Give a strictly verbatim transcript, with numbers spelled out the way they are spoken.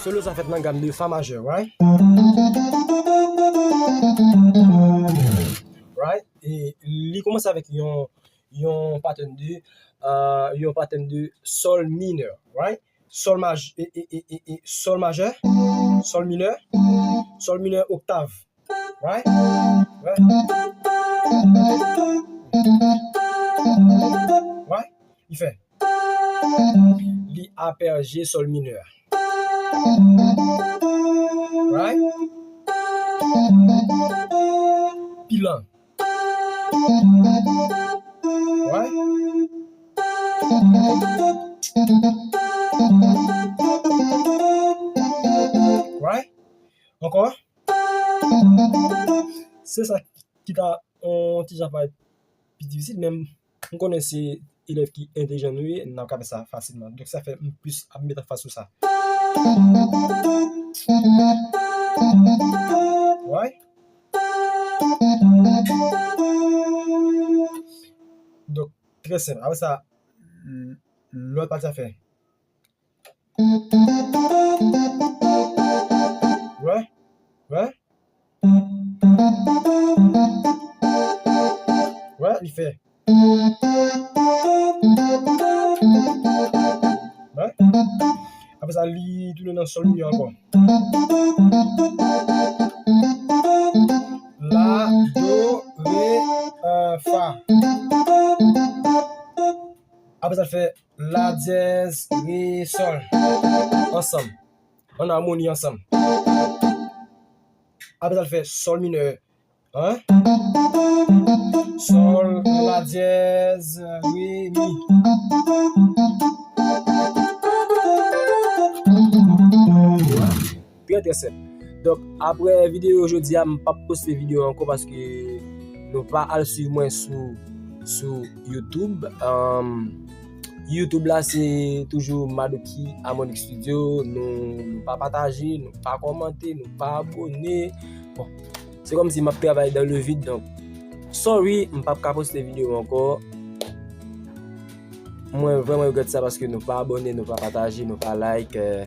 Solo sa fèt nan gam de fa majè, right? Right? E li kòmanse avèk yon, yon pattern de, euh, yon pattern de sol minè, right? Sol maj-, e, e, e, e, e, sol majè, sol minè, sol minè oktav, right? Right? Right? Li fè. Li apèje sol minè. Right? Pilan. Right? Right? Ankò? Se sa ki ta yon ti jan parèt pi difisil, men m konnen se elèv ki entèlijan nou ye, n ap ka fè sa fasilman. Donk, sa fè m plis ap met anfaz sou sa. Right? Donk, trè senp. Apre sa, lòt pati a fè. Wè? Wè? Wè, li fè. Wè? Apre sa, li tounen nan sol minè ankò. La, do, re, euh, fa. Apre sa, l fè la dyèz, re, sol. Ansanm. An amoni ansanm. Apre sa, l fè sol minè. Hein? Sol, la dyèz, re, mi. Trè, trè senp. Donk, apre videyo jodi a, m p ap poste videyo ankò paske nou pa al swiv mwen sou, sou YouTube. Um, YouTube la, se toujou Madoki Harmonic Studio. Nou, nou pa pataje, nou pa kòmante, nou pa abone. Bon, se kòmsi m ap travay dans le vide, donk, sorry, m p ap ka poste videyo ankò. Mwen vrèman regrèt sa paske nou pa abone, nou pa pataje, nou pa like, euh,